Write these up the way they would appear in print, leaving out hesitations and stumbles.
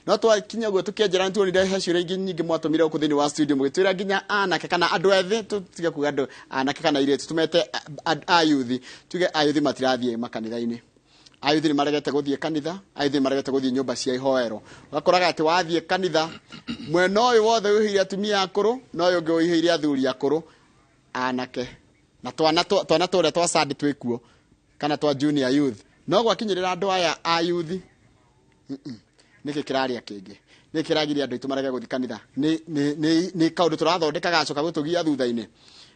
No twakinya ũguo tũkĩanjĩra, nĩtuonire he ciũria ingĩ nyingĩ mwatũmire gũkũ thĩinĩ wa studio, mũgĩtwĩra nginya anake kana andũ ethĩ, tũtige kuga andũ anake kana airĩtu, tũmete ayuthi, tuge ayuthi matirathiĩ makanitha-inĩ, ayuthi nĩ maregete gũthiĩ kanitha, ayuthi nĩ maregete gũthiĩ nyũmba cia ihoero. Ũgakoraga atĩ wathiĩ kanitha, mwena ũyũ wothe ũihũire atumia akũrũ na ũyũ ũngĩ ũihũire athuri akũrũ, anake na twana twana tũrĩa twa sandi twĩkuo kana twa junior youth. No gwakinyĩrĩra andũ aya a yuthi, nĩkĩ kĩrarĩa kĩngĩ? Nĩkĩ kĩragiria andũ aitũ marege gũthiĩ kanitha? Nĩ kaũndũ tũrathondeka gacoka gũtũgia thutha-inĩ.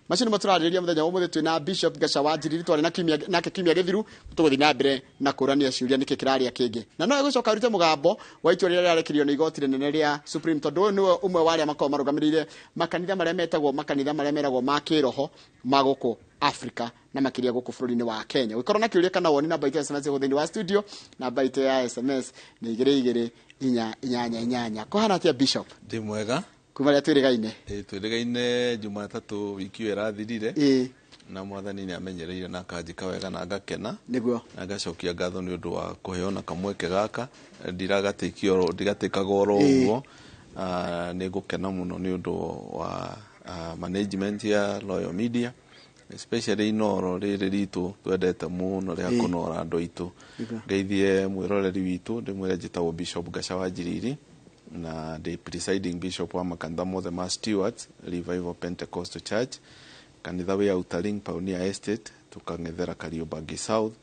Macio nĩmo tũrarĩrĩria mũthenya wa ũmũthĩ. Twĩna Bishop Gaca wa Njiriri, twarĩ na kiumia nake kiumia gĩthiru. Tũgũthiĩ na mbere na kũrania ciũria nĩkĩ kĩrarĩa kĩngĩ, na no egũcoka arute mũgambo wa itua rĩrĩa rĩarekirio nĩ igoti rĩnene rĩa Supreme, tondũ ũyũ nĩwe ũmwe wa arĩa makoragwo marũgamĩrĩire makanitha marĩa metagwo makanitha marĩa meragwo ma kĩroho ma gũkũ Africa na makĩria gũkũ bũrũri-inĩ wa Kenya. Ũngĩkorwo na kĩũria kana woni, namba itũ ya SMS gũkũ thĩinĩ wa studio, namba itũ ya SMS nĩ 22488. Kũhana atĩa, Bishop? Ndĩ mwega. Kuma rĩrĩa twĩrĩgaine. Ĩ, twĩrĩgaine Jumatatũ wiki ĩyo ĩrathirire. Na Mwathani nĩ amenyereire na akanjĩka wega na ngakena. Na ngacokia ngatho nĩ ũndũ wa kũheo na kamweke gaka, ndiragatĩkia oro ndigatĩkaga oro ũguo. Nĩ ngũkena mũno nĩ ũndũ wa management ya Royal Media, especially Inoro rĩrĩ ritũ twendete mũno rĩa kũnora andũ aitũ. Ngeithie mwĩroreri witũ, ndĩmwĩre njĩtagwo Bishop Gaca wa Njiriri na ndĩ presiding bishop wa makanitha mothe ma Stewarts Revival Pentecostal Church, kanitha wĩ Outer Ring Pioneer Estate, tũkang'ethera Kariobangi South.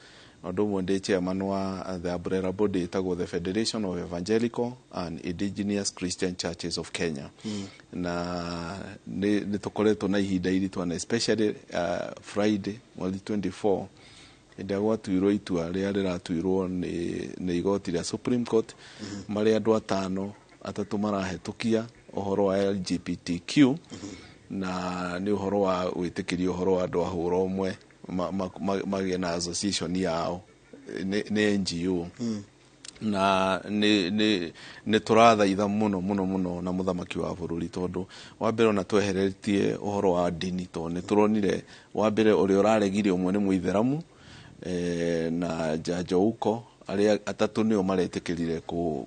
Na ũndũ ũmwe ndĩ chairman wa the umbrella body ĩtagwo the Federation of Evangelical and Indigenous Christian Churches of Kenya. Na nĩ tũkoretwo na ihinda iritũ, and especially Friday mweri 24, hĩndĩ ĩrĩa gwatuirwo itua rĩrĩa rĩratuirwo nĩ igoti rĩa Supreme Court, marĩa andũ atano atatũ marahetũkia ũhoro wa LGBTQ, na nĩ ũhoro wa gwĩtĩkĩria ũhoro wa andũ a hũra ũmwe magĩe na association yao, nĩ NGO. Na nĩ tũrathaitha mũno mũno mũno na mũthamaki wa bũrũri, tondũ wa mbere ona tweheretie ũhoro wa ndini, tondũ nĩ tũronire wa mbere ũrĩa ũraregire ũmwe nĩ mũithĩramu na Njanjo uko arĩa atatũ nĩo maretĩkĩrire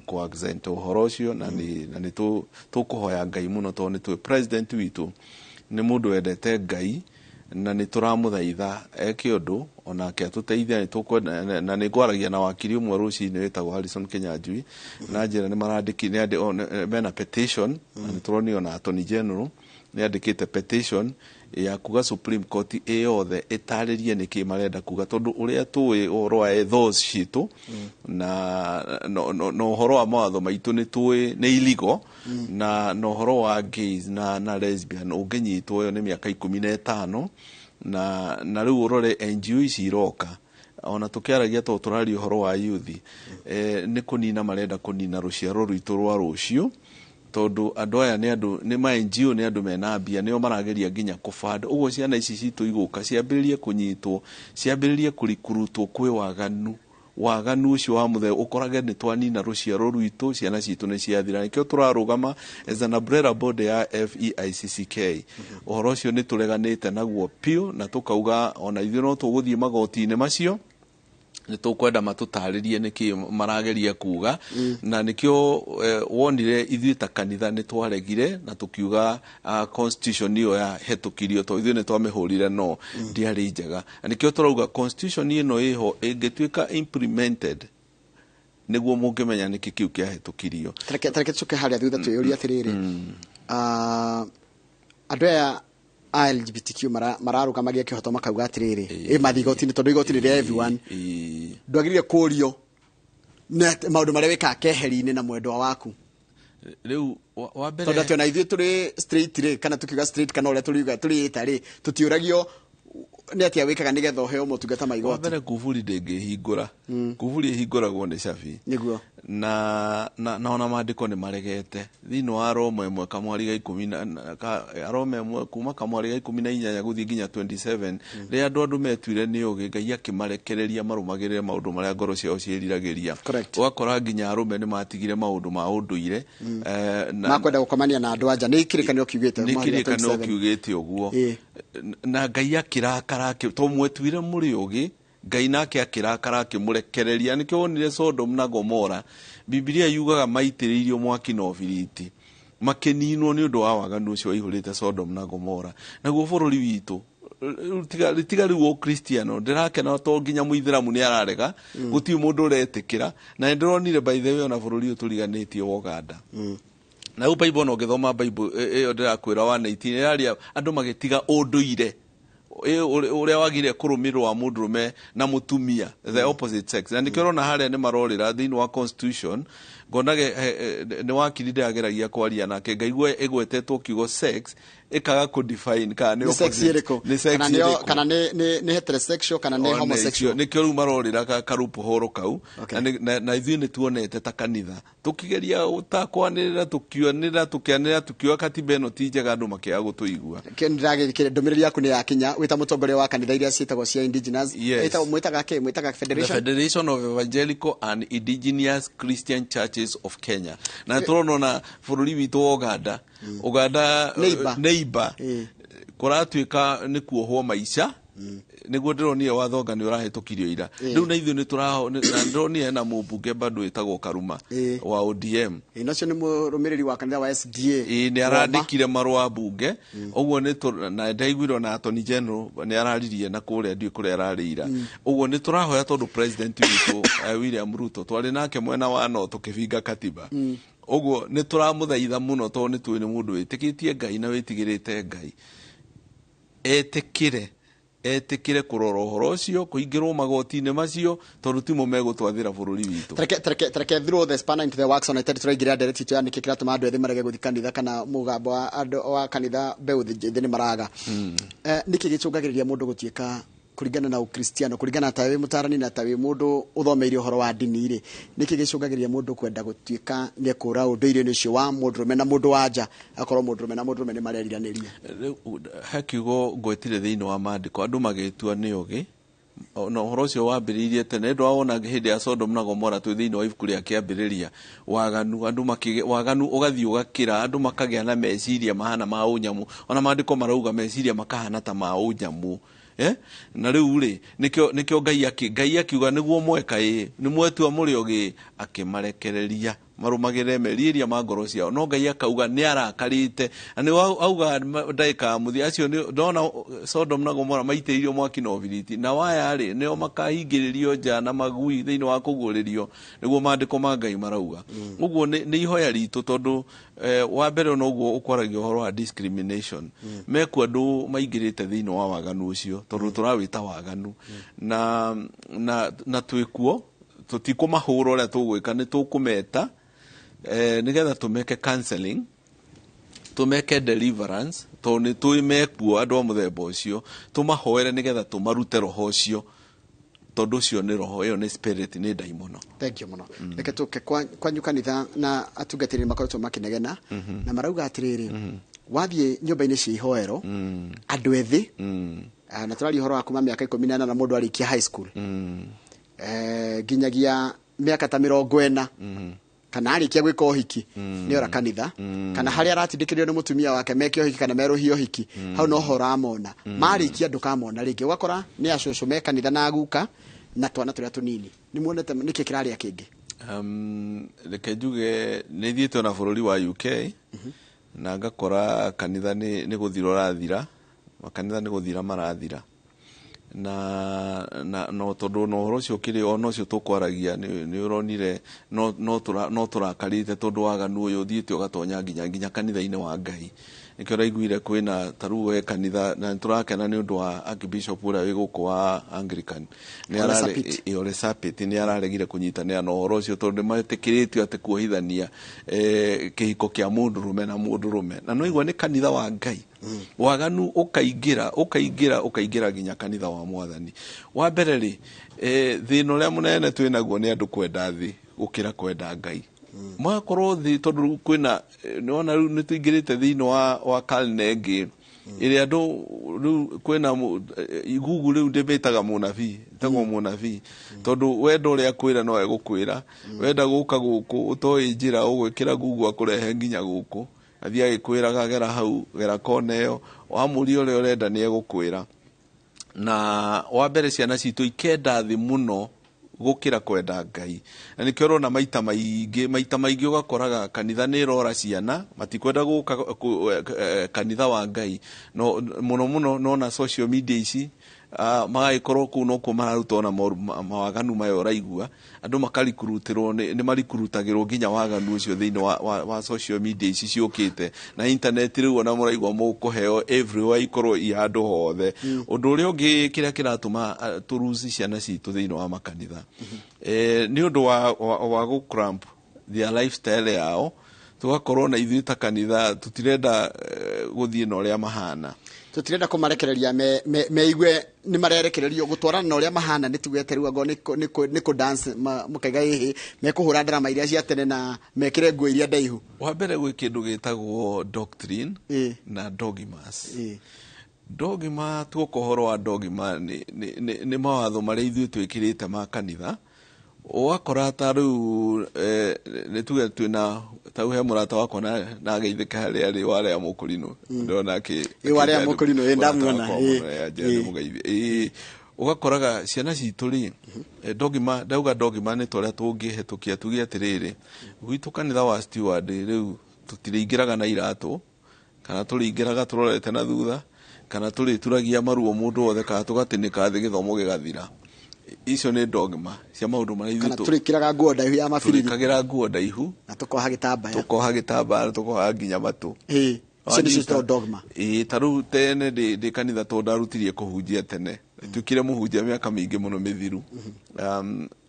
kũ accent ũhoro ũcio. Na nĩ tũkũhoya Ngai mũno, tondũ nĩ tũĩ president witũ nĩ mũndũ wendete Ngai, na nĩ tũramũthaitha eke ũndũ onake atũteithia. Nĩ tũkwenda na nĩ ngwaragia na wakiri ũmwe rũcinĩ wĩtagwo Harrison Kinyanjui, na njĩra nĩ marandĩki mena petition, na nĩ tũronio na Attorney General nĩ andĩkĩte petition ya kuga Supreme Court ĩ yothe ĩtarĩrie nĩkĩ marenda kuga, tondũ ũrĩa tũĩ ũhoro wa ethos citũ na ũhoro wa mawatho maitũ nĩ tũĩ nĩ illegal, na ũhoro wa gays na lesbian ũngĩnyitwo ĩyo nĩ mĩaka 15. Na rĩu ũrore NGO ici iroka, ona tũkĩaragia tondũ tũraria ũhoro wa youth, nĩ kũnina marenda kũnina rũciaro rwitũ rwa rũciũ, tondũ andũ aya nĩ andũ nĩ ma NGO, nĩ andũ mena mbia, nĩo marageria nginya kũband ũguo ciana ici citũ igũka ciambĩrĩrie kũnyitwo, ciambĩrĩrie kũrikurutwo kwĩ waganu, waganu ũcio wa mũthee, ũkorage nĩ twanina rũciaro rwitũ, ciana citũ nĩ ciathira. Nĩkĩo tũrarũgama as an umbrella body ya FEICCK. Ũhoro ũcio nĩ tũreganĩte naguo piũ, na tũkauga ona ithuĩ no tũgũthiĩ magoti-inĩ macio. Nĩ tũkwenda matũtarĩrie nĩkĩ marageria kuga, na nĩkĩo wonire ithuĩ ta kanitha nĩ twaregire na tũkiuga constitution ĩyo yahetũkirio, tondũ ithuĩ nĩ twamĩhũrire no ndĩarĩ njega. Na nĩkĩo tũrauga constitution ĩno ĩho ĩngĩtuĩka implemented, nĩguo mũngĩmenya nĩkĩ kĩu kĩahetũkirio. Tareke tũcoke harĩa thutha twĩyũrie atĩrĩrĩ, andũ aya a LGBTQ mararũgamagia kĩhoto, makauga atĩrĩrĩ, ĩ mathiĩ igoti-inĩ, tondũ igoti nĩ rĩa everyone, ndwagĩrĩire kũrio nĩ atĩ maũndũ marĩa wĩkaga keheri-inĩ na mwendwa waku. Rĩu wa mbere Tondũ atĩ ona ithuĩ tũrĩ straight rĩ, kana tukiuga straight kana ũrĩa tũriuga tũrĩĩta rĩ, tũtiũragio nĩ atĩa wĩkaga nĩgetha ũheo motungata ma wa igoti. Mbere kuburi ndĩngĩhingũra, kuburi ĩhingũragwo nĩ cabi. Na ona maandĩko nĩ maregete thĩinĩ wa Roma 1 kamwari ga ikũmi na Roma 1 kuma kamwari ga 18 gũthiĩ nginya 27, rĩrĩa andũ metuire nĩ ũgĩ, Ngai akĩmarekereria marũmagĩrĩre maũndũ marĩa ngoro ciao ciĩriragĩria. Ũgakora nginya arũme nĩ matigire maũndũ ma ũndũire Makwenda gũkomania na andũ anja, nĩ kĩrĩkanĩro kiugĩte. Nĩ Mwahari wa kĩrĩkanĩro 27. Kiugĩte ũguo. Na Ngai akĩrakara to mwetuire mũrĩ ũgĩ, Ngai nake akĩrakara akĩmũrekereria. Nĩkĩo wonire Sodom na Gomora. Bibilia yugaga maitĩrĩirio mwaki na ũbiriti, makĩninwo nĩ ũndũ wa waganu ũcio waihũrĩte Sodom na Gomora. Naguo bũrũri witũ tiga rĩu ũkristiano, ndĩrakena to nginya mũithĩramu nĩ ararega, gũtirĩ mũndũ ũretĩkĩra. Na nĩndĩronire, by the way, ona bũrũri ũyũ tũriganĩtie wa Uganda, na rĩu Bible, ona ũngĩthoma Bible ĩyo ndĩrakwĩra 118, ĩraria andũ magĩtiga ũndũire ũrĩa wagire kũrũmĩrĩrwo wa mũndũrũme na mũtumia, the opposite sex. Na nĩkĩo ũrona harĩa nĩ marorĩra thĩinĩ wa constitution. Ngonage nĩ wakiri ndĩrageragia kwaria nake, ngaigua ĩgwetetwo kiugo sex, ĩkaga kũ-define kana nĩ Nĩ sex opposite. ĩrĩkũ? Nĩ sex Kana nĩ ĩrĩkũ? Kana nĩ heterosexual kana nĩ One homosexual? Nĩkĩo rĩu marorĩra karupũhũrũ kau. Na ithuĩ nĩ tuonete ta kanitha tũkĩgeria ta kwanĩrĩra, tũkĩanĩrĩra, tũkĩanĩrĩra, tũkiuga katiba ĩno ti njega, andũ makĩaga gũtũigua. Ndĩragĩkĩre ndũmĩrĩri yaku nĩ yakinya wĩ ta mũtongoria wa kanitha iria ciĩtagwo cia indigenous. Yes. Mwĩtaga kĩ? Mwĩtaga The federation? Federation of Evangelical and Indigenous Christian Churches of Kenya. Na tũrona ona bũrũri witũ wa Uganda, Uganda Neighbor. Neighbor, kũratuĩka nĩ kuohwo maica, nĩguo ndĩronire watho nĩ ũrahĩtũkirio ira. Rĩu na ithuĩ nĩ tũraho na ndĩronire hena mũmbunge bado wĩtagwo Karuma wa ODM. Ĩ, na ũcio nĩ mũrũmĩrĩri wa kanitha wa SDA. Ĩ, nĩ arandĩkire marũa mbunge ũguo nĩ na ndaiguire ona Attorney General nĩ araririe na kũrĩa, ndiũĩ kũrĩa ararĩira ũguo. Nĩ tũrahoya tondũ president witũ, William Ruto, twarĩ nake mwena wa no tũkĩbinga katiba ũguo, nĩ tũramũthaitha mũno tondũ nĩ tũĩ nĩ mũndũ wĩtĩkĩtie Ngai na wĩtigĩrĩte Ngai, etĩkĩre kũrora ũhoro ũcio, kũingĩrwo magoti-inĩ macio, tondũ timo megũtwathĩra bũrũri witũ. Tareke throw the spanner into the works ona itarĩ tũraingĩra ndereti itũ ya nĩkĩ kĩratũma andũ ethĩ marege gũthiĩ kanitha, kana mũgambo wa andũ wa kanitha mbeũ njĩthĩ nĩ maraga. Nĩkĩ gĩcũngagĩrĩria mũndũ gũtuĩka kũringana na ũkristiano, kũringana ta wĩ mũtarani na ta wĩ mũndũ ũthomeire ũhoro wa ndini rĩ, nĩkĩ gĩcũngagĩrĩria mũndũ kwenda gũtuĩka nĩ ekũra ũndũire-inĩ ũcio wa mũndũrũme na mũndũ wa nja, akorwo mũndũrũme na mũndũrũme nĩ mareriranĩria? Rĩu, he kiugo ngwetire thĩinĩ wa maandĩko, andũ magĩtua nĩ ũgĩ, na ũhoro ũcio wambĩrĩirie tene. Ndå wona hĩndĩ ya Sodom na Gomora, twĩ thĩinĩ wa ibuku rĩa Kĩambĩrĩria, waganu andũ makĩgĩa waganu ũgathiĩ ũgakĩra, andũ makagĩa na meciria mahana ma ũnyamũ. Ona maandĩko marauga meciria makahana ta ma ũnyamũ. Eh? Na rĩu rĩ, nĩkĩo Ngai akiuga nĩguo mweka, ĩ nĩ mwetua mũrĩ ogĩ, akĩmarekereria marũmagĩrĩre merirĩria ma ngoro ciao. No Ngai akauga nĩ arakarĩte, na nĩ auga ndagĩka ya mũthia acio ndona Sodom na Gomora maitĩrĩirio mwaki na ũbiriti, na waya rĩ, nĩo makahingĩrĩrio nja na magui thĩinĩ wa kũguũrĩrio, nĩguo maandĩko ma Ngai marauga. Ũguo nĩ ihoya ritũ tondũ wa mbere ona ũguo ũkwaragia ũhoro wa discrimination, mekuo andũ maingĩrĩte thĩinĩ wa waganu ũcio, tondũ tũrawĩta waganu, na twĩkuo tũtikũmahũra. Ũrĩa tũgwĩka nĩ tũkũmeta, nĩgetha tũmeke counseling, tũmeke deliverance, tondũ nĩ tũĩ mekuo andũ a mũthemba ũcio, tũmahoere nĩgetha tũmarute roho ũcio, tondũ ũcio nĩ roho, ĩyo nĩ spirit, nĩ ndaimono. Thank you mũno. Reke tũke kwanyu kanitha, na atungatĩri makoretwo makĩnegena na marauga atĩrĩrĩ, wathiĩ nyũmba-inĩ cia ihoero, andũ ethĩ, na tũraria ũhoro wa kuma mĩaka 18 mũndũ arĩkia high school, nginyagia mĩaka ta 40, kana arĩkia gwĩka ũhiki nĩ ora kanitha, kana harĩa aratindĩkĩrĩrio nĩ mũtumia wake meke ũhiki kana merũhie ũhiki, hau no ho ũramona. Marĩkia ndũkamona rĩngĩ, ũgakora nĩ acũcũ me kanitha na aguka na twana tũrĩa tũnini. Nĩ muonete nĩkĩ kĩrarĩa kĩngĩ? Reke njuge nĩ thiĩte ona bũrũri wa UK na ngakora kanitha nĩ gũthira ũrathira, makanitha nĩ gũthira marathira, na no tondũ na ũhoro ũcio ũkĩrĩ ona ũcio tũkwaragia nĩ ũronire no tũrakarĩte tondũ waganu ũyũ ũthiĩte ũgatonya nginya kanitha-inĩ wa Ngai. Nĩkĩo ũraiguire kwĩna ta rĩu he kanitha, na nĩtũrakena nĩ ũndũ wa Archbishop ũrĩa wĩ gũkũ wa Anglican. Nĩ Ole Sapit. Ole Sapit nĩ araregire kũnyitanĩra na ũhoro ũcio, tondũ nĩmetĩkĩrĩtio atĩ kuohithania kĩhiko kĩa mũndũrũme na mũndũrũme, na no igua nĩ kanitha wa Ngai. Waganu ũkaingĩra, ũkaingĩra, ũkaingĩra nginya kanitha wa Mwathani. Wa mbere rĩ, thĩna ũrĩa mũnene twĩ naguo nĩ andũ kwenda thĩ gũkĩra kwenda Ngai. Magakorwo thĩ, tondũ rĩu kwĩna nĩwona rĩu nĩ tũingĩrĩte thĩinĩ wa karne ĩngĩ ĩrĩa andũ rĩu kwĩna igugu rĩu ndĩmĩtaga mũnabii, ĩtagwo mũnabii, tondũ wenda ũrĩa akwĩra no egũkwĩra. Wenda gũka gũkũ ũtoĩ njĩra, ũgwĩkĩra Google akũrehe nginya gũkũ, athiĩ agĩkwĩraga gera hau, gera kona ĩyo, wamũria ũrĩa ũrenda nĩ egũkwĩra. Na wa mbere ciana citũ ikenda thĩ mũno. Gũkĩra kwenda Ngai. Na nĩkĩo ũrona maita maingĩ ũgakoraga kanitha nĩ ĩrora ciana, matikwenda gũka kanitha wa Ngai. No mũno mũno nona social media ici, magagĩkorwo kũu nokuo mararuta ona mawaganu maya. Ũraigua andũ makarikurutĩrwo, nĩ marikurutagĩrwo nginya waganu ũcio thĩinĩ wa social media ici ciũkĩte na internet. Rĩu ona mũraigua mũkũheo everywhere, ikorwo i handũ hothe. Ũndũ ũrĩa ũngĩ kĩrĩa kĩratũma tũruci ciana citũ thĩinĩ wa makanitha, nĩ ũndũ wa gũ cramp their lifestyle yao. Tũgakorwo na ithuĩ ta kanitha tũtirenda gũthiĩ na ũrĩa mahana. Tũtirenda kũmarekereria meigue nĩ marerekererio gũtwarana na ũrĩa mahana. Nĩ tugete rĩu angorwo nĩ kũ dance, mũkaiga ĩhĩ mekũhũra ndarama iria cia tene na mekĩre nguo iria ndaihu. Wa mbere, gwĩ kĩndũ gĩtagwo doctrine na dogmas. Dogma, tuoka ũhoro wa dogma, nĩ mawatho marĩa ithuĩ twĩkĩrĩte ma kanitha. Ũgakora ta rĩu nĩ tuge twĩna ta rĩu he mũrata wakwa na ageithĩka harĩa arĩ, warĩa mũkũrinũ, ndĩrona akĩ Ĩ, warĩa mũkũrinũ, ĩ, ndamuona, Mũrata wakwa mũno, anjĩra ndĩmũgeithie. Ũgakoraga ciana citũ rĩ, dogma, ndauga dogma nĩ ta ũrĩa tũngĩhetũkia tuge atĩrĩrĩ, gwitũ kanitha wa Steward rĩu tũtirĩingĩraga na iratũ, kana tũrĩingĩraga tũrorete na thutha, kana tũrĩturagia maruo mũndũ wothe, kana tũgatĩnĩka thĩ gĩthomo gĩgathira. Icio nĩ dogma cia maũndũ marĩa Kana ithuĩ tũrĩkĩraga nguo ndaihu ya mabiriri. Tũrĩkagĩra nguo ndaihu. Na tũkoha gĩtambaya. Tũkoha gĩtambaya na tũkoha nginya matũ. Icio nĩcio ciĩtagwo dogma. Ĩĩ, ta rĩu tene ndĩ kanitha, tondũ ndarutirie kũhunjia tene, tuĩkire mũhunjia mĩaka mĩingĩ mũno mĩthiru,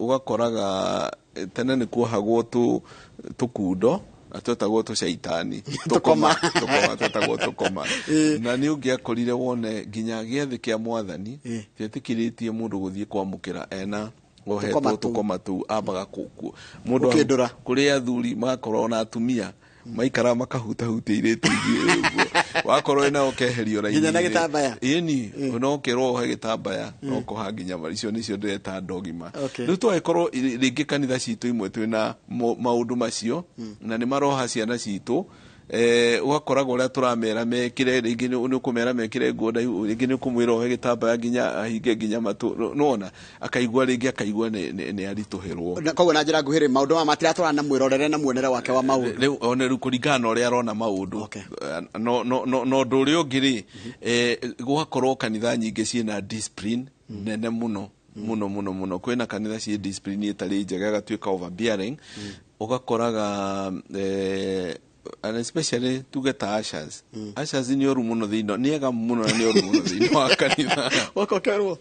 ũgakoraga tene nĩ kuohagwo tũkundo na twetagwo tũcaitani. Tũkoma. Tũkoma, twetagwo tũkoma. Na nĩ ũngĩakorire wone nginya gĩathĩ kĩa Mwathani tietĩkĩrĩtie mũndũ gũthiĩ kwamũkĩra ena ohetwo Tũkoma tũu. Tũkoma tũu ambaga mũndũ Gũkĩndũra. Kũrĩ athuri magakorwo na atumia maikara makahutahutia irĩtu ingĩ ũguo, wakorwo wĩna ũkeherio raini. Nginya na gĩtambaya? Ĩni, no ũkerwo wohe gĩtambaya no ũkoha nginya icio nĩcio ndĩreta dogma. Rĩu twagĩkorwo rĩngĩ kanitha citũ imwe twĩna maũndũ macio na nĩ maroha ciana citũ, ũgakoraga ũrĩa tũramera mekĩre, rĩngĩ nĩ ũkũmera mekĩre nguo ndaihu, rĩngĩ nĩ ũkũmwĩra ohe gĩtambaya nginya ahinge nginya matũ, nĩwona akaigua rĩngĩ akaigua nĩ aritũhĩrwo. Koguo na njĩra nguhĩ rĩ, maũndũ maya matiratwarana na mwĩrorere na muonere wake wa maũndũ. Rĩu one rĩu kũringana na ũrĩa arona maũndũ. No ũndũ ũrĩa ũngĩ rĩ, gũgakorwo kanitha nyingĩ ciĩna discipline nene mũno mũno mũno mũno. Kwĩna kanitha ciĩ discipline ĩtarĩ njega, ĩgatuĩka overbearing. Ũgakoraga and especially tuge ta ushers. Ushers nĩ oru mũno thĩinĩ, nĩ ega mũno na nĩ oru mũno thĩinĩ wa kanitha. Woka ũkerwo.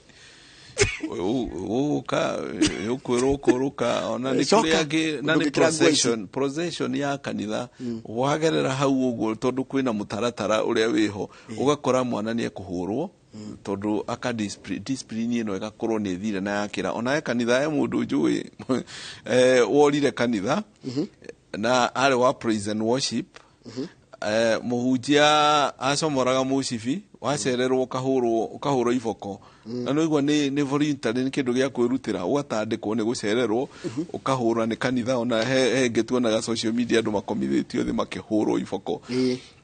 Ũgũka ũkwĩrwo ũkũrũka ona nĩ Coka, kũrĩ angĩ na nĩ ndũngĩkĩra nguo ici. Procession ya kanitha wagerera hau ũguo, tondũ kwĩna mũtaratara ũrĩa wĩho, ũgakora mwana nĩ ekũhũrwo tondũ aka discipline ĩno ĩgakorwo nĩ ĩthire na yakĩra. Ona he kanitha he mũndũ njũĩ worire kanitha na arĩ wa praise and worship, mũhunjia acomoraga mũcibi, wacererwo ũkahũrwo iboko, na nĩũigua nĩ voluntary, nĩ kĩndũ gĩa kwĩrutĩra, ũgatandĩkwo nĩ gũcererwo, ũkahũrwo nĩ kanitha. Ona he ĩngĩ tuonaga social media, andũ makomithĩtio thĩ makĩhũrwo iboko,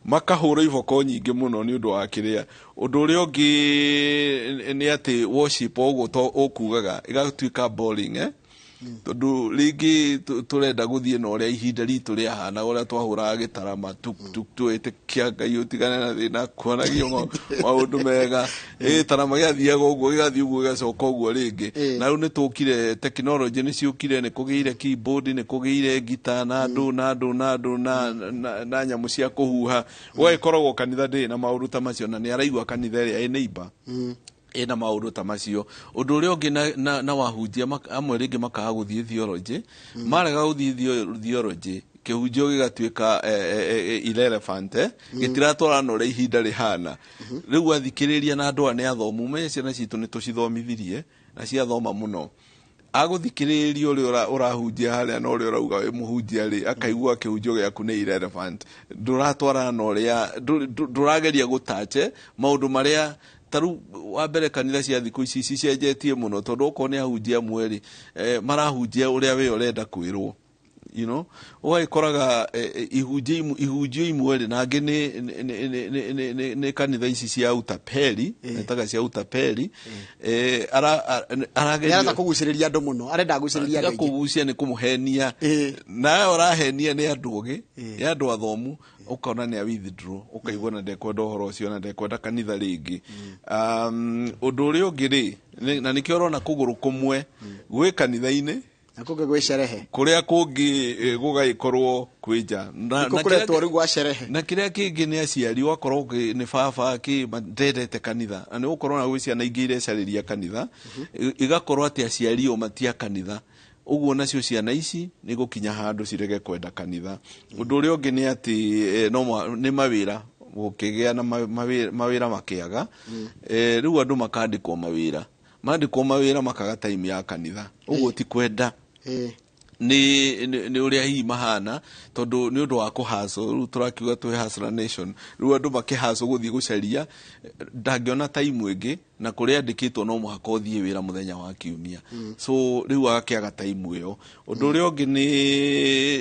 makahũrwo iboko nyingĩ mũno nĩ ũndũ wa kĩrĩa. Ũndũ ũrĩa ũngĩ nĩ atĩ worship o ũguo to ũkugaga ĩgatuĩka boring, eh? Tondũ rĩngĩ tũrenda gũthiĩ na ũrĩa ihinda ritũ rĩahana, ũrĩa twahũraga gĩtarama tuk tuk, twĩtĩkia Ngai ũtigane na thĩna, kuonagio maũndũ mega. Gĩtarama gĩathiaga ũguo, gĩgathiĩ ũguo, gĩgacoka ũguo rĩngĩ. Na rĩu nĩ tũkire, technology nĩ ciũkire, nĩ kũgĩire keyboard, nĩ kũgĩire ngita na andũ na andũ na andũ na nyamũ cia kũhuha. Gũgagĩkoragwo kanitha ndĩrĩ na maũndũ ta macio, na nĩ araigua kanitha ĩrĩa ĩ neighbor ĩna maũndũ ta macio. Ũndũ ũrĩa ũngĩ na wahunjia amwe rĩngĩ makaga gũthiĩ theology, marega gũthiĩ theology, kĩhunjio gĩgatuĩka irrelevant, gĩtiratwarana na ũrĩa ihinda rĩhana rĩu. Athikĩrĩria na andũ aya nĩ athomu, menye ciana citũ nĩ tũcithomithirie na ciathoma mũno, agũthikĩrĩria ũrĩa ũrahunjia harĩa na ũrĩa ũrauga wĩ mũhunjia rĩ, akaigua kĩhunjio gĩaku nĩ irrelevant, ndũratwarana na ũrĩa ndũrageria gũtache maũndũ marĩa. Ta rĩu wa mbere, kanitha cia thikũ ici cicenjetie mũno, tondũ okorwo nĩ ahunjia amwe rĩ, marahunjia ũrĩa we ũrenda kwĩrwo. Ũgagĩkoraga ihunjio imwe rĩ, na angĩ nĩ kanitha ici cia utapeli, etaga cia utapeli, arageria nĩarenda kũgucĩrĩria andũ mũno, arenda gucĩrĩria andũ aingĩ. Kũgucia nĩ kũmũhenia, nawe ũrahenia nĩ andũ ogĩ, nĩ andũ athomu, ũkona nĩ a withdraw, ũkaigua na ndekwenda ũhoro ũcio na ndekwenda kanitha rĩngĩ. Ũndũ ũrĩa ũngĩ rĩ, na nĩkĩo ũrona kũgũrũ kũmwe gwĩ kanitha-inĩ na kũngĩ gwĩ cerehe, kũrĩa kũngĩ gũgagĩkorwo kwĩ nja. Kũretwo rĩu gwa cerehe. Na kĩrĩa kĩngĩ nĩ aciari, ũgakorwo nĩ baba kĩ ndendete kanitha, na nĩ gũkorwo na gwĩ ciana ingĩ irecarĩria kanitha, igakorwo atĩ aciari o matia kanitha, ũguo nacio ciana ici nĩ gũkinya handũ cirege kwenda kanitha. Ũndũ ũrĩa ũngĩ nĩ atĩ no nĩ mawĩra, gũkĩgĩa na mawĩra makĩaga, rĩu andũ makandĩkwo mawĩra, mandĩkwo mawĩra makaga time ya kanitha, ũguo ti kwenda nĩ ũrĩa hihi mahana, tondũ nĩ ũndũ wa kũhaco. Rĩu tũrakiuga twĩ hustler nation, rĩu andũ makĩhaco gũthiĩ gũcaria, ndangĩona time ĩngĩ, na kũrĩa andĩkĩtwo no mũhaka ũthiĩ wĩra mũthenya wa kiumia, so rĩu agakĩaga time ĩyo. Ũndũ ũrĩa ũngĩ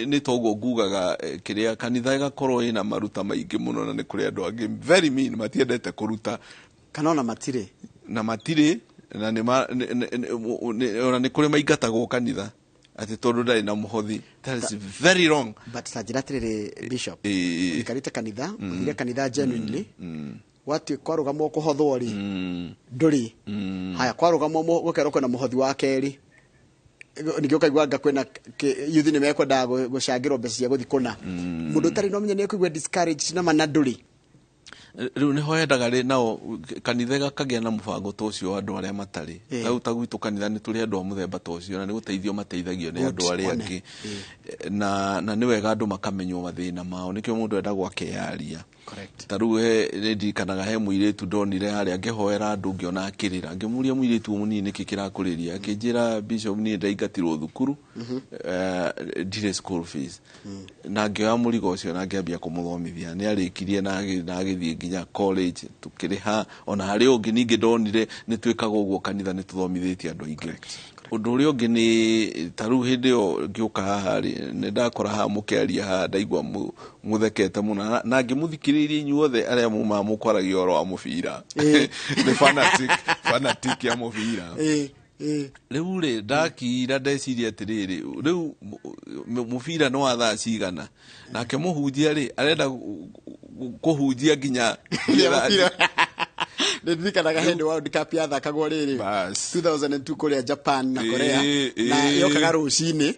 nĩ toguo ngugaga, kĩrĩa kanitha ĩgakorwo ĩna maruta maingĩ mũno, na nĩ kũrĩ andũ angĩ very mean, matiendete kũruta, kana ona matirĩ, na matirĩ, na ona nĩ kũrĩ maingatagwo kanitha atĩ tondũ ndarĩ na mũhothi. That is very wrong. But ta njĩra atĩrĩrĩ, Bishop, ũikarĩte kanitha, ũthire kanitha genuinely, gwatuĩ kwarũgamwo kũhothwo rĩ, ndũrĩ haya, kwarũgamwo gũkerwo kwĩna mũhothi wa kerĩ, ningĩ ũkaigua anga kwĩna youth nĩ mekwendaga gũcangĩrwo mbeca cia gũthiĩ kũna, mũndũ ũtarĩ na ũmenyo nĩ ekũigua discouraged na mana ndũrĩ. Rĩu nĩho hendaga rĩ nao kanitha ĩgakagĩa na mũbango ta ũcio wa andũ arĩa matarĩ. Rĩu ta gwitũ kanitha nĩ tũrĩ andũ a mũthemba ta ũcio, na nĩ gũteithio mateithagio nĩ andũ arĩa angĩ, na nĩ wega andũ makamenywo mathĩna mao, nĩkĩo mũndũ endagwo akeyaria. Ta rĩu nĩ ndirikanaga he mũirĩtu ndonire harĩa ngĩhoera andũ, ngĩona akĩrĩra, ngĩmũria mũirĩtu ũyũ mũnini nĩkĩ kĩrakũrĩria, akĩnjĩra Bishop niĩ ndaingatirwo thukuru, ndirĩ school fees, na ngĩoya mũrigo ũcio na ngĩambia kũmũthomithia. Nĩ arĩkirie na agĩthiĩ nginya college, tũkĩrĩha. Ona harĩ ũngĩ ningĩ ndonire nĩ twĩkaga ũguo kanitha, nĩ tũthomithĩtie andũ aingĩ. Ũndũ ũrĩa ũngĩ nĩ ta rĩu hĩndĩ ĩyo ngĩũka haha rĩ, nĩ ndakora haha mũkĩaria haha, ndaigua mũthekete mũno, na ngĩmũthikĩrĩria inyuothe arĩa mumaga mũkwaragia ũhoro wa mũbira. Nĩ fanatic ya mũbira. Rĩu rĩ ndakira ndeciria atĩrĩrĩ, rĩu mũbira nĩ wa thaa cigana, nake mũhunjia rĩ arenda kũhunjia nginya Ndirikanaga hĩndĩ World Cup yathakagwo rĩrĩ 2002 kũrĩa Japan na Korea, na yokaga rũcinĩ,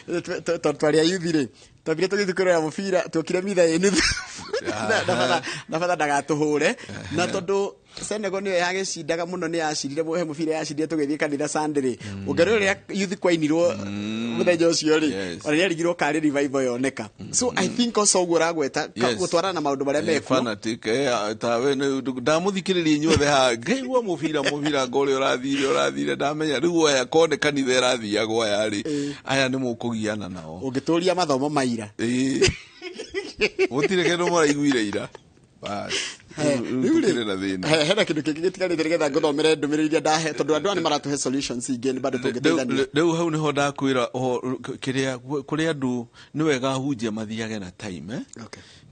tondũ twarĩ a youth rĩ, twambire tũgĩthiĩ kũrora mũbira, tuokire mitha ĩ nuthu na batha ndagatũhũre, na tondũ Senegal nĩyo yagĩcindaga mũno, nĩ yacindire he mũbira yacindire, tũgĩthiĩ kanitha Sunday rĩ, ũngĩrora ũrĩa youth kwainirwo mũthenya ũcio rĩ, ona nĩarigirwo karĩ revival yoneka. So I think also ũguo ũragweta gũtwarana na maũndũ marĩa mekuo. Fanatic, tawe ndamũthikĩrĩria inyuothe haha, ngaigua mũbira ngorĩa ũrathire, ndamenya rĩu aya korwo nĩ kanitha ĩrathiagwo aya rĩ, aya nĩ mũkũgiana nao. Ũngĩtũria mathomo maira. Gũtirĩ kĩndũ mũraiguire ira. Bas. Rĩu rĩ, hena kĩndũ kĩngĩ gĩtigarĩte nĩgetha ngũthomere ndũmĩrĩri iria ndahe, tondũ andũ aya nĩ maratũhe solutions ingĩ bado tũngĩteithania. Rĩu hau nĩho ndakwĩra kĩrĩa kũrĩ andũ nĩ wega ahunjia mathiage na time,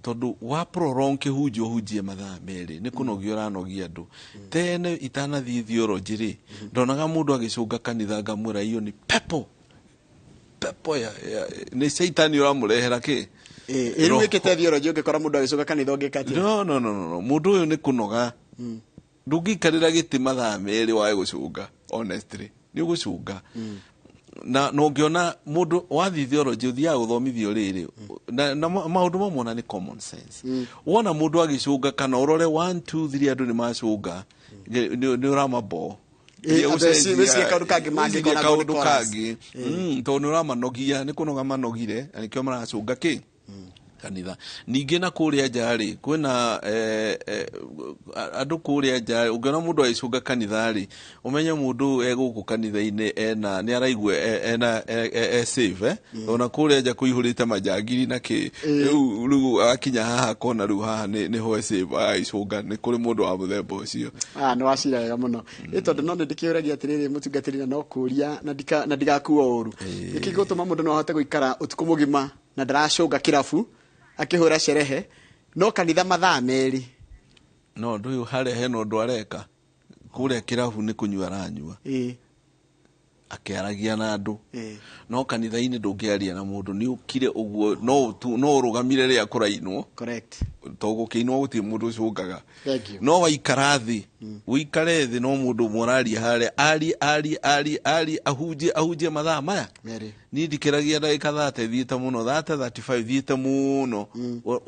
Tondũ wa prolong kĩhunjio ũhunjie mathaa merĩ nĩ kũnogia ũranogia andũ. Tene itanathiĩ theology rĩ, ndonaga mũndũ agĩcũnga kanitha ngamwĩra iyo nĩ pepo. Pepo ya nĩ caitani ũramũrehera kĩ? Rĩu wĩkĩte theology ũngĩkora mũndũ agĩcũnga kanitha ũngĩka atĩa? No, no, no, no, no. Mũndũ ũyũ nĩ kũnoga. Ndũngĩikarĩra gĩtĩ mathaa merĩ wae gũcũnga, honestly. Nĩ ũgũcũnga. Na ũngĩona mũndũ wathiĩ theology ũthiaga gũthomithio rĩrĩ, na maũndũ mamwe ona nĩ common sense. Wona mũndũ agĩcũnga kana ũrore 1 2 3 andũ nĩ macũnga, nĩ ũramabo. Wĩcirie kaũndũ kangĩ mangĩkora kaũndũ kangĩ. Tondũ nĩ ũramanogia, nĩ kũnoga manogire, na nĩkĩo maracũnga kĩ? Kanitha ningĩ na kũrĩa nja rĩ, kwĩna andũ kũrĩa nja. Ũngĩona mũndũ agĩcũnga kanitha rĩ, ũmenye mũndũ ũyũ e gũkũ kanitha-inĩ ena nĩ araigua ena e safe, eh? Ona kũrĩa nja kũihũrĩte manjangiri na kĩ, rĩu akinya haha akona rĩu haha nĩho e safe, agagĩcũnga. Nĩ kũrĩ mũndũ wa mũthemba ũcio. Ah, nĩ wacira wega mũno. Ĩ tondũ no nĩ ndĩkĩũragia atĩrĩrĩ, mũtungatĩri, na no kũria na ndigakuo ũru, nĩkĩ gũtũma mũndũ no ahote gũikara ũtukũ mũgima na ndaracũnga kĩrabu akĩhũra sherehe, no kanitha mathaa 2? No ũndũ ũyũ harĩa hena ũndũ areka kũrĩa kĩrabu nĩ kũnyua aranyua, akĩaragia na andũ, no kanitha-inĩ ndũngĩaria na mũndũ, nĩ ũkire ũguo, no ũrũgamire rĩrĩa kũrainwo. To gũkĩinwo gũtirĩ mũndũ ũcũngaga. Thank you. No waikara thĩ, ũikare thĩ, no mũndũ ũmwe ũraria harĩa, arie, arie, arie, arie, ahunjie, ahunjie mathaa maya. 2. Niĩ ndikĩragia ndagĩka 30 thiĩte mũno, 30, 35 thiĩte mũno.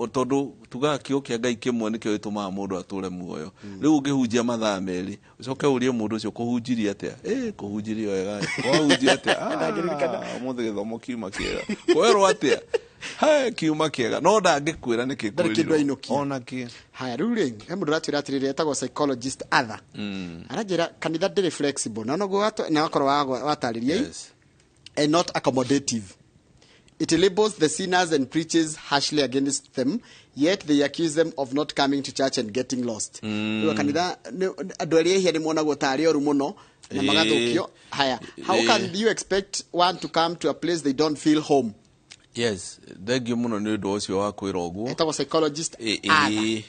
Tondũ tugaga kiugo kĩa Ngai kĩmwe nĩkĩo gĩtũmaga mũndũ atũre muoyo. Rĩu ũngĩhunjia mathaa 2, ũcoke ũrie mũndũ ũcio, kũhunjirie atĩa? Kũhunjirie wega. Wahunjia atĩa? Ndangĩririkana. Ah, ũmũthĩ gĩthomo kiuma kĩega. Kwerwo atĩa? He, kiuma kĩega. No ndangĩkwĩra nĩkĩ Ndarĩ kĩndũ kwĩrirwo. ainũkia. Ona kĩ. Haya, rĩu rĩ, he mũndũ ũratwĩra atĩrĩrĩ, etagwo psychologist Arthur. Aranjĩra kanitha ndĩrĩ flexible na noguo na wakorwo watarĩria, and not accommodative. It labels the sinners and preaches harshly against them, yet they accuse them of not coming to church and getting lost. Rĩu kanitha andũ arĩa ehia nĩ monagwo tarĩ oru mũno na magathũkio. Haya, how can you expect one to come to a place they don't feel home? Yes, thank you mũno nĩ ũndũ ũcio wa kwĩra ũguo. Etagwo psychologist Arthur.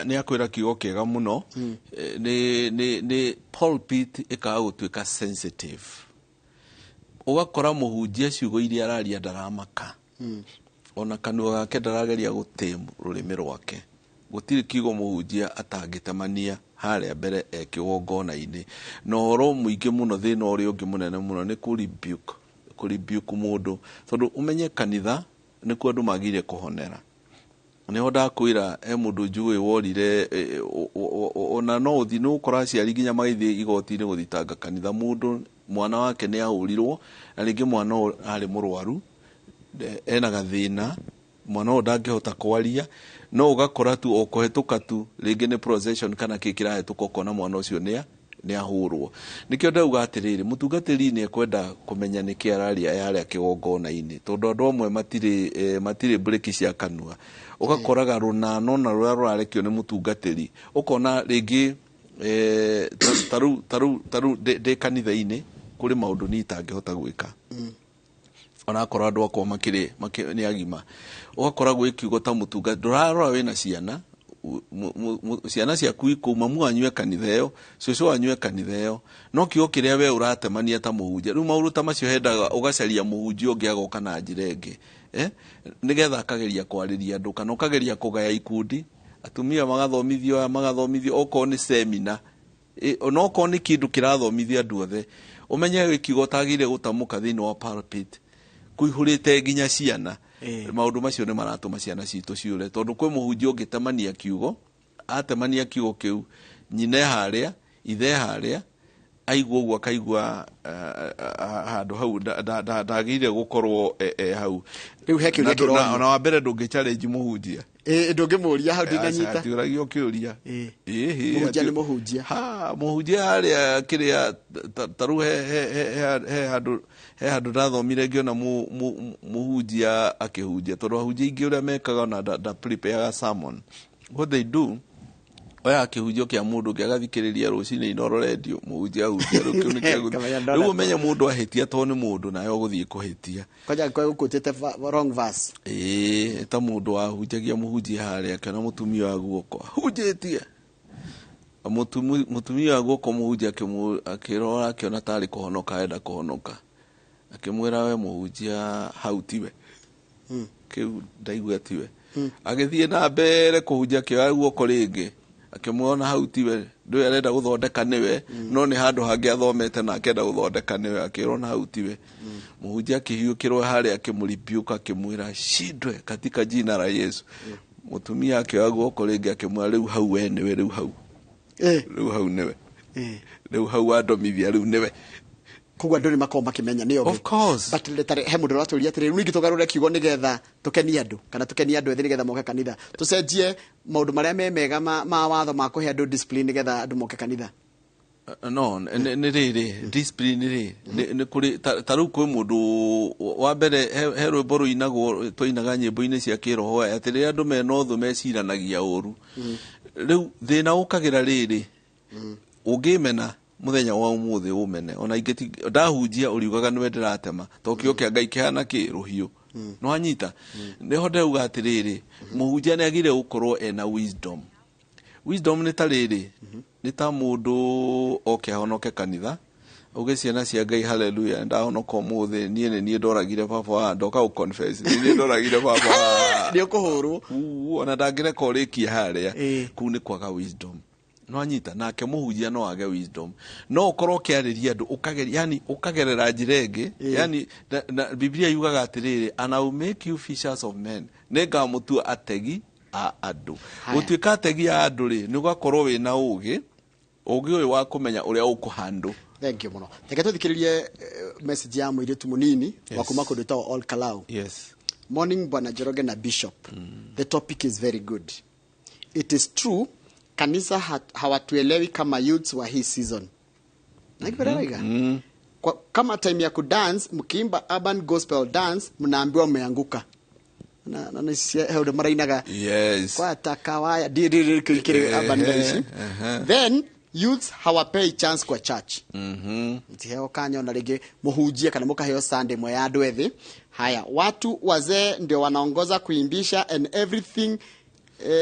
Nĩ akwĩra kiugo kĩega mũno. Nĩ pulpit ĩkaga gũtuĩka sensitive, ũgakora mũhunjia ciugo iria araria ndaramaka, ona kanua gake ndarageria gũtame rũrĩmĩ rwake. Gũtirĩ kiugo mũhunjia atangĩtemania harĩa mbere e kĩgongona-inĩ. Na ũhoro mũingĩ mũno, thĩna ũrĩa ũngĩ mũnene mũno nĩ kũ rebuke mũndũ, tondũ ũmenye kanitha nĩkuo andũ magire kũhonera. Nĩho ndakwĩra he mũndũ njũĩ worire, ona no ũthiĩ nĩ ũgũkora aciari nginya magĩthiĩ igoti-inĩ gũthitanga kanitha. Mũndũ mwana wake nĩ ahũrirwo, na rĩngĩ mwana ũyũ arĩ mũrwaru, ena gathĩna, mwana ũyũ ndangĩhota kwaria, no ũgakora tu o kũhetũka tu, rĩngĩ nĩ procession kana kĩ kĩrahĩtũka, ũkona mwana ũcio nĩ ahũrwo. Nĩkĩo ndauga atĩrĩrĩ, mũtungatĩri nĩ ekwenda kũmenya nĩkĩ araria harĩa kĩgongona-inĩ, tondũ andũ amwe matirĩ breki cia kanua. Ũgakoraga rũnano na rũrĩa rũrarekio nĩ mũtungatĩri, ũkona rĩngĩ, tarĩu ndĩ kanitha-inĩ kũrĩ maũndũ niĩ itangĩhota gwĩka, onakorwo andũ akwa makĩrĩ nĩ agima. Ũgakora gwĩ kiugo ta mũtungatĩri ndũrarora wĩna ciana, ciana ciaku ikũu, mamu wanyu e kanitha ĩyo, cũcũ wanyu e kanitha ĩyo, no kiugo kĩrĩa we ũratemania ta mũhunjia, rĩu maũndũ ta macio hendaga ũgacaria mũhunjia ũngĩ agoka na njĩra ĩngĩ, nĩgetha akageria kwarĩria andũ, kana ũkageria kũgaya ikundi, atumia magathomithio, aya magathomithio, okorwo nĩ semina, onokorwo nĩ kĩndũ kĩrathomithia andũ othe, ũmenye gwĩ kiugo ũtagĩrĩire gũtamũka thĩinĩ wa pulpit kũihũrĩte nginya ciana. Maũndũ macio nĩ maratũma ciana citũ ciũre, tondũ kwĩ mũhunjia ũngĩtemania kiugo, atemania kiugo kĩu, nyina e harĩa, ithe e harĩa, aigua ũguo akaigua handũ hau ndagĩrĩire gũkorwo e hau. Rĩu he kĩũria kĩronio. Na wa mbere ndũngĩ challenge mũhunjia. Ndũngĩmũria hau ndinanyita. Atiũragio kĩũria. Mũhunjia nĩ mũhunjia. Ha, mũhunjia harĩa kĩrĩa ta rĩu he handũ ndathomire ngĩona mũhunjia akĩhunjia, tondũ ahunjia aingĩ ũrĩa mekaga ona nda prepare sermon. What they do, oya kĩhunjio kĩa mũndũ ũngĩ agathikĩrĩria rũcinĩ Inooro Radio, mũhunjia ahunjia, rĩu kĩu nĩ kĩa Kamenya ndona. Rĩu ũmenye mũndũ ahĩtia tondũ nĩ mũndũ nawe ũgũthiĩ kũhĩtia. Kwanja angĩkorwo egũkũtĩte wrong verse. Ta mũndũ wahunjagia mũhunjia harĩa akĩona mũtumia wa guoko ahunjĩtie. Mũtumia wa guoko mũhunjia akĩrora akĩona tarĩ kũhonoka arenda kũhonoka. Akĩmwĩra we mũhunjia hau tiwe. Kĩu ndaigua tiwe. Agĩthiĩ na mbere kũhunjia akĩoya guoko rĩngĩ. Akĩmuona hau tiwe, ndũĩ arenda gũthondeka nĩwe, no nĩ handũ hangĩ athomete na akĩenda gũthondeka nĩwe, akĩrwo na hau tiwe. Mũhunjia akĩhiũkĩrwo harĩa akĩmũrebuke akĩmwĩra shindwe katika jina la Yesu. Mũtumia akĩoya guoko rĩngĩ akĩmwĩra rĩu hau we nĩwe, rĩu hau. Rĩu hau nĩwe. Rĩu hau wandomithia rĩu nĩwe. Koguo andũ nĩ makoragwo makĩmenya nĩyo. Of course. But rĩtarĩ he mũndũ ũratũria atĩrĩrĩ, rĩu ningĩ tũgarũre kiugo nĩgetha tũkenie andũ, kana tũkenie andũ ethĩ nĩgetha moke kanitha, tũcenjie maũndũ marĩa me mega ma watho ma kũhe andũ discipline nĩgetha andũ moke kanitha. No nĩ rĩrĩ, discipline rĩ, nĩ kũrĩ ta rĩu kwĩ mũndũ wa mbere, he rwĩmbo rũinagwo, twainaga nyĩmbo-inĩ cia kĩroho, atĩ rĩrĩa andũ mena ũthũ meciranagia ũru. Rĩu thĩna ũkagĩra rĩrĩ, ũngĩmena mũthenya wa ũmũthĩ, ũmene ona ingĩ ndahunjia ũriugaga nĩwe ndĩratema, to kĩo kĩa Ngai kĩhana kĩ rũhiũ no anyita. Nĩho ndĩrauga atĩrĩrĩ, mũhunjia nĩ agĩrĩire gũkorwo ena wisdom. Wisdom nĩ ta rĩrĩ, nĩ ta mũndũ oke ahonoke kanitha, uge, "Ciana cia Ngai, haleluya, ndahonoka ũmũthĩ. Niĩ nĩ niĩ ndoragire baba wa, ndoka gũ confess, nĩ niĩ ndoragire baba wa." Nĩ ũkũhũrwo. Ona ndangĩreka ũrĩkie harĩa. Kũu nĩ kwaga wisdom. No anyita nake mũhunjia no age wisdom, no ũkorwo ũkĩarĩria andũ ũkageria, yani ũkagerera njĩra ĩngĩ. Yani na Biblia yugaga atĩrĩrĩ, "And I will make you fishers of men," nĩngamũtua ategi a andũ. Haya. Gũtuĩka ategi a andũ rĩ, nĩ ũgakorwo wĩna ũgĩ, ũgĩ ũyũ wa kũmenya ũrĩa ũkũhandũ. Thank you mũno. Reke tũthikĩrĩrie message ya mũirĩtu mũnini wa kuma kũndũ ĩtagwo Ol Kalou. "Morning, Bwana Njoroge na Bishop. The topic is very good. It is true, kanisa hawatuelewi kama youths wa hii season." Nakipeleweka? "Kwa, kama time ya kudance, mkiimba urban gospel dance, mnaambiwa mmeanguka." Na he ũndũ marainaga. Kwa takawaya di di di kiri urban dance. "Then youths hawapei chance kwa church." Mtiheo kanya ona rĩngĩ mũhunjie kana mũkaheo Sunday ĩmwe ya andũ ethĩ. "Haya, watu wazee ndio wanaongoza kuimbisha and everything.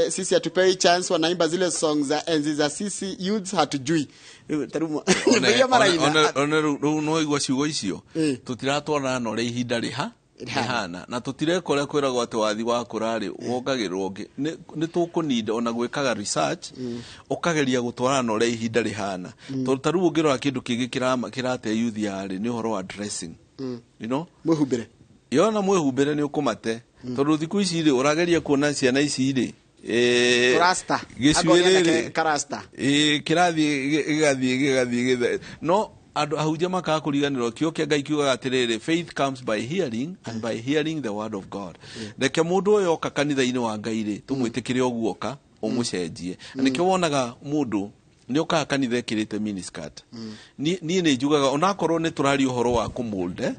Sisi hatupewi chance. Wanaimba zile song za enzi za sisi youths hatujui." Rĩu, ta rĩu nyĩmbo iria maraina. One rĩu no igua ciugo icio. Tũtiratwarana na ũrĩa ihinda rĩha Rĩhana. Rĩhana, na tũtireka ũrĩa kwĩragwo atĩ wathi wakũra rĩ, wongagĩrĩrwo ũngĩ. Nĩ tũkũninda ona gwĩkaga research, ũkageria gũtwarana na ũrĩa ihinda rĩhana, tondũ ta rĩu ũngĩrora kĩndũ kĩngĩ kĩrate youth yarĩ nĩ ũhoro wa dressing. Mwĩhumbĩre. Yona mwĩhumbĩre nĩ ũkũmate, tondũ thikũ ici rĩ, ũrageria kuona ciana ici rĩ, Rasta. gĩcuĩrĩ rĩ, Karasta. Ĩĩ, kĩrathiĩ gĩgathiĩ no andũ ahunjia makaga kũriganĩrwo kĩo kĩa Ngai kiugaga atĩrĩrĩ, "Faith comes by hearing, and by hearing the word of God." Reke mũndũ ũyũ oka kanitha-inĩ wa Ngai rĩ, tũmwĩtĩkĩre ũguo oka, ũmũcenjie. Na nĩkĩo wonaga mũndũ nĩ okaga kanitha ĩkĩrĩte miniskirt. Niĩ nĩ njugaga onakorwo nĩ tũraria ũhoro wa kũmũlde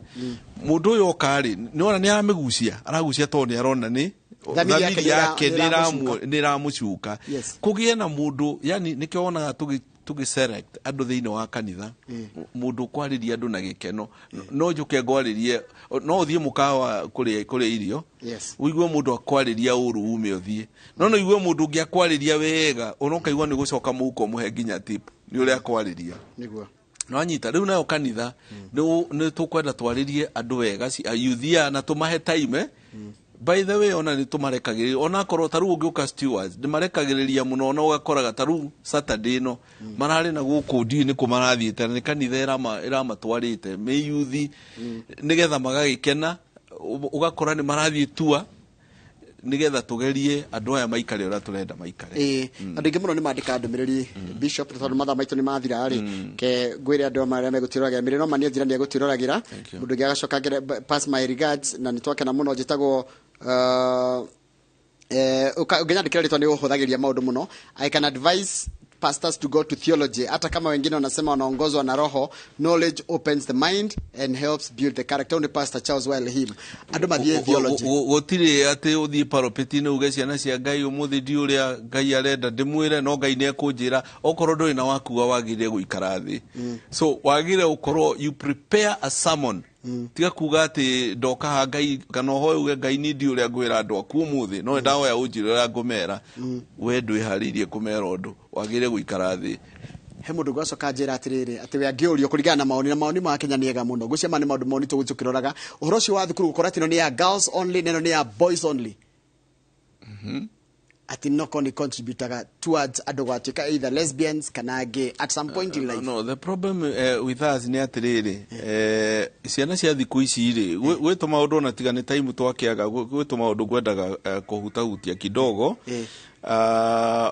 mũndũ ũyũ oka rĩ, nĩwona nĩ aramĩgucia, aragucia tondũ nĩ arona nĩ thamiri yake thamiri yake nĩ ĩramũcuka. Nĩ ĩramũcuka. Kũgĩe na mũndũ, yani nĩkĩo wonaga tũgĩ select andũ thĩinĩ wa kanitha, mũndũ ũkwarĩria andũ na gĩkeno. No njũke ngwarĩrie, no ũthiĩ mũkawa kũrĩa irio, ũigue mũndũ akwarĩria ũru, ume ũthiĩ, no igue mũndũ ũngĩ akwarĩria wega, ona ũkaigua nĩ gũcoka mũhuko mũhe nginya tip nĩ ũrĩa akwarĩria. No anyita rĩu nayo kanitha nĩ tũkwenda twarĩrie andũ wega, ayuthia, na tũmahe time. By the way, ona nĩ tũmarekagĩrĩria, onakorwo ta rĩu ũngĩũka stewards nĩ marekagĩrĩria mũno, ona ũgakoraga ta rĩu Saturday ĩno mararĩ na gũkũ, ndiũĩ nĩkũ marathiĩte, na nĩ kanitha ĩramatwarĩte mĩyuthi nĩgetha magagĩkena. Ũgakora nĩ marathiĩ tua nĩgetha tũgerie andũ aya maikare ũrĩa tũrenda maikare. Ĩĩ, andũ aingĩ mũno nĩ mandĩka ndũmĩrĩri, Bishop, tondũ mathaa maitũ nĩ mathira rĩ, ke ngwĩre andũ arĩa megũtwĩroragĩra mĩrĩ no mania njĩra nĩ egũtwĩroragĩra. Thank you. Mũndũ ũngĩ agacoka ngere, "Pass my regards, na nĩ twakena mũno. Njĩtagwo ũngĩnyandĩkĩra rĩtwa nĩ ũhũthagĩria maũndũ mũno. I can advise pastors to go to theology. Hata kama wengine wanasema wanaongozwa na roho, knowledge opens the mind and helps build the character." Ũyũ nĩ Pastor Charles Welhim. Andũ mathiĩ theology. Gũtirĩ atĩ ũthiĩ parapeti-inĩ uge, "Ciana cia Ngai, ũmũthĩ ndi ũrĩa Ngai arenda ndĩmwĩre, no Ngai nĩ ekũnjĩra." Okorwo ndũrĩ na wakuga, wagĩrĩire gũikara thĩ. So wagĩrĩire gũkorwo you prepare a sermon. Tiga kuga atĩ ndoka ha Ngai, kana ũhoe uge, "Ngai, niĩ ndi ũrĩa ngwĩra andũ aku ũmũthĩ, no ndahoya ũnjĩre ũrĩa ngũmera." We ndwĩharĩirie kũmera ũndũ, wagĩrĩire gũikara thĩ. He mũndũ gwacoka njĩra atĩrĩrĩ, atĩ we angĩũrio kũringana na maoni, na maoni ma Kenya nĩ ega mũno, ngwĩciria maya nĩ maũndũ maoni tũgũkĩroraga ũhoro ũcio wa thukuru gũkorwo atĩ ĩno nĩ ya girls only na ĩno nĩ ya boys only. Atĩ no korwo nĩ contributaga towards andũ gwatuĩka either lesbians kana gay at some point in life. No, the problem with us nĩ atĩrĩrĩ, ciana cia thikũ ici rĩ, gwĩ tũmaũndũ ona tiga nĩ time twakĩaga, gwĩ tũmaũndũ ngwendaga kũhutahutia kidogo.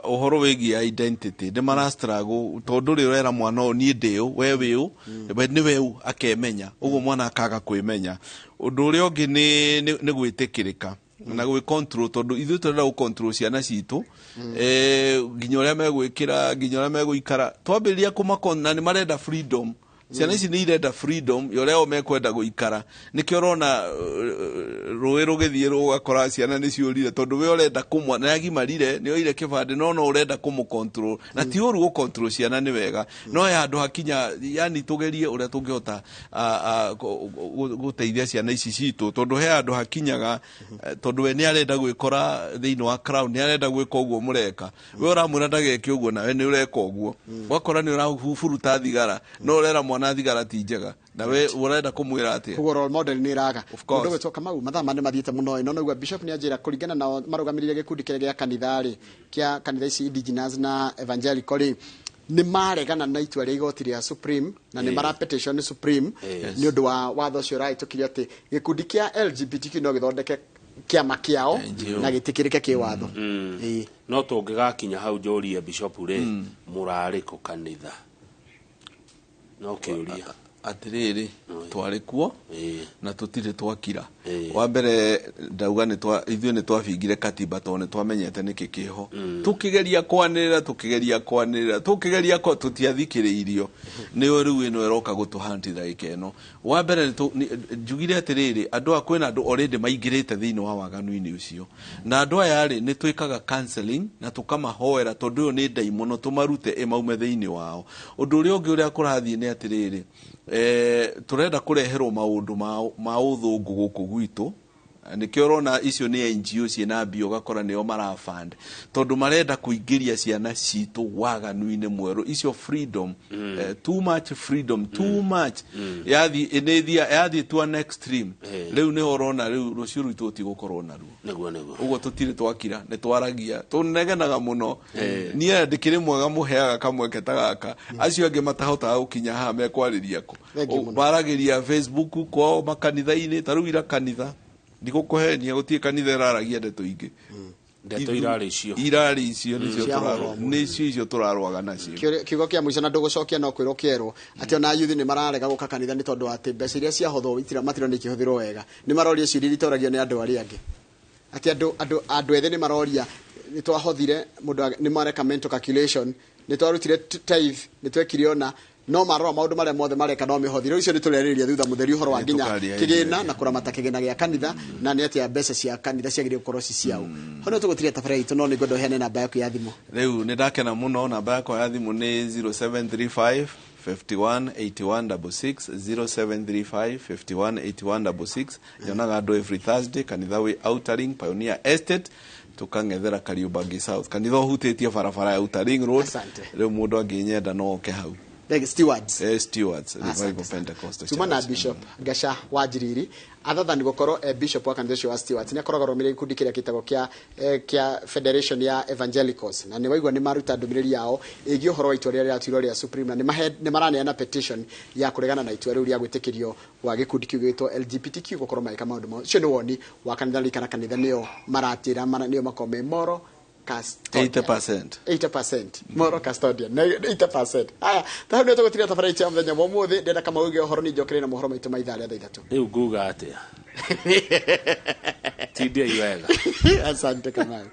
Ũhoro wĩgiĩ identity nĩ mara struggle tondũ rĩ ũrera mwana ũyũ, niĩ ndĩ ũ, we wĩ ũ, we nĩ we ũ, akemenya ũguo mwana akaga kwĩmenya. Ũndũ ũrĩa ũngĩ nĩ gwĩtĩkĩrĩka na gwĩ control, tondũ ithuĩ tũrenda gũ control ciana citũ, nginya ũrĩa megwĩkĩra, nginya ũrĩa megũikara. Twambĩrĩria kũmakon na nĩ marenda freedom. Ciana ici nĩ irenda freedom ya ũrĩa o mekwenda gũikara. Nĩkĩo ũrona rũĩ rũgĩthiĩ rũgakora ciana nĩ ciũrire, tondũ we ũrenda kũmwa nĩ agimarire, nĩ oire kĩbandĩ, no ũrenda kũmũ control. Na ti ũru gũ control ciana, nĩ wega, no he handũ hakinya, yani tũgerie ũrĩa tũngĩhota gũteithia ciana ici citũ, tondũ he handũ hakinyaga, tondũ we nĩ arenda gwĩkora thĩinĩ wa crowd, nĩ arenda gwĩka ũguo mũreka. We ũramwĩra ndageke ũguo, nawe nĩ ũreka ũguo. Ũgakora nĩ ũraburuta thigara, no ũrera mwana thigara ti njega, na we ũrenda kũmwĩra atĩa? Koguo role model nĩ ĩraga. Of course. Mũndũ gwĩtwo Kamau, mathaa ma nĩ mathiĩte mũno. Ĩno naigua bishop nĩ anjĩra kũringana nao marũgamĩrĩire gĩkundi kĩrĩa gĩa kanitha rĩ, kĩa kanitha ici indigenous na evangelical rĩ, nĩ maregana na itua rĩa igoti rĩa Supreme na nĩ mara petition Supreme nĩ ũndũ wa watho ũcio ũrahĩtũkirio atĩ gĩkundi kĩa LGBTQ no gĩthondeke kĩama kĩao NGO. na gĩtĩkĩrĩke kĩwatho. No tũngĩgakinya hau njũrie bishop rĩ, mũrarĩ kũ kanitha? No kĩũria. Atĩrĩrĩ, twarĩ kuo na tũtirĩ twakira. Wa mbere ndauga nĩ ithuĩ nĩ twabingire katiba tondũ nĩ twamenyete nĩkĩ kĩho. Tũkĩgeria kwanĩrĩra, tũkĩgeria kwanĩrĩra, tũkĩgeria kwa, tũtiathikĩrĩirio. Nĩyo rĩu ĩno ĩroka gũtũhanti ndagĩka ĩno. Wa mbere njugire atĩrĩrĩ, andũ aya, kwĩna andũ already maingĩrĩte thĩinĩ wa waganu-inĩ ũcio, na andũ aya rĩ, nĩ twĩkaga counseling na tũkamahoera, tondũ ũyũ nĩ ndaimono, tũmarute ĩmaume thĩinĩ wao. Ũndũ ũrĩa ũngĩ ũrĩa kũrathiĩ nĩ atĩrĩrĩ, tũrenda kũreherwo maũndũ ma ũthũngũ gũkũ gwitũ. Nĩkĩo ũrona icio nĩ NGO ciĩna mbia, ũgakora nĩo marafund, tondũ marenda kũingĩria ciana citũ waganu-inĩ mwerũ. Icio freedom, too much freedom, too much, yathi ĩnĩthia yathiĩ to an extreme. Rĩu nĩho ũrona rĩu rũciũ rwitũ rũtigũkorwo naruo. Nĩguo, nĩguo. Ũguo tũtirĩ twakira, nĩ twaragia, tũnegenaga mũno. Niĩ ndĩkĩrĩ mwega, mũheaga kamweke ta gaka, acio angĩ matahotaga gũkinya haha mekwarĩria kũ? Thank you mũno. Maragĩria Facebook kwao makanitha-inĩ. Ta rĩu ira kanitha, ndigũkũhenia, gũtirĩ kanitha ĩraragia ndeto ingĩ. Ndeto irarĩ icio. Irarĩ icio nĩcio. Cia horo. Nĩcio icio tũrarũaga nacio. Kiugo kĩa mũico na ndũgũcokia, no kwĩrwo kĩerwo atĩ ona yuthi nĩ mararega gũka kanitha nĩ tondũ atĩ mbeca iria ciahothwo itira matirona ikĩhũthĩrwo wega. Nĩ maroria ciũria iria itoragio nĩ andũ arĩa angĩ, atĩ andũ ethĩ nĩ maroria, nĩ twahothire mũndũ nĩ mareka mental calculation, nĩ twarutire tithe, nĩ twekire ona, no marora maũndũ marĩa mothe mareka no mĩhothi. Rĩu icio nĩ tũrerĩrĩria thutha mũtheri, ũhoro wa Nĩ nginya tũkaria kĩgĩna ithuĩ. na kũramata kĩgĩna gĩa kanitha, na nĩ atĩa mbeca cia kanitha ciagĩrĩire gũkorwo ci ciao. Ho no tũgũtiria tabarĩra itũ, no nĩ ngwenda ũheane namba yaku ya thimũ. Rĩu nĩ ndakena mũno. Namba yakwa ya thimũ nĩ 0735 51 81 66, 0735 51 81 66. Nyonaga andũ every Thursday kanitha wĩ Outer Ring, Pioneer Estate, tũkang'ethera Kariobangi South, kanitha ũhutĩtie barabara ya Outer Ring Road. Asante. Rĩu mũndũ angĩnyenda no oke hau. Thank you, Stewards. Stewards Asante Revival sana. Pentecostal Tuma na Church. Bishop Gasha wa Njiriri, other than gũkorwo bishop wa kanitha ũcio wa Stewards, nĩ akoragwo arũmĩrĩire gĩkundi kĩrĩa gĩtagwo kĩa Federation ya Evangelicals, na nĩ waigua nĩ maruta ndũmĩrĩri yao ĩgiĩ ũhoro wa itua rĩrĩa rĩratuirwo rĩa Supreme, na nĩ maraneana petition ya kũregana na itua rĩu rĩa gwĩtĩkĩrio gwa gĩkundi kĩu gĩgwĩtwo LGBTQ gũkorwo magĩka maũndũ mao. Ũcio nĩ woni wa kanitha, ririkana kanitha nĩo maratĩra nĩo makorwo me moral custodian. 80%. 80% moral custodian na 80%. Haya, ta hau nĩ tũgũtiria tabarĩra itũ ya mũthenya wa ũmũthĩ. Ndĩrenda kama uge ũhoro, nĩ njokere na mohoro maitũ ma ithaa rĩa thaa 3. Rĩu nguga atĩa? Tindiai wega. Asante, Kamau.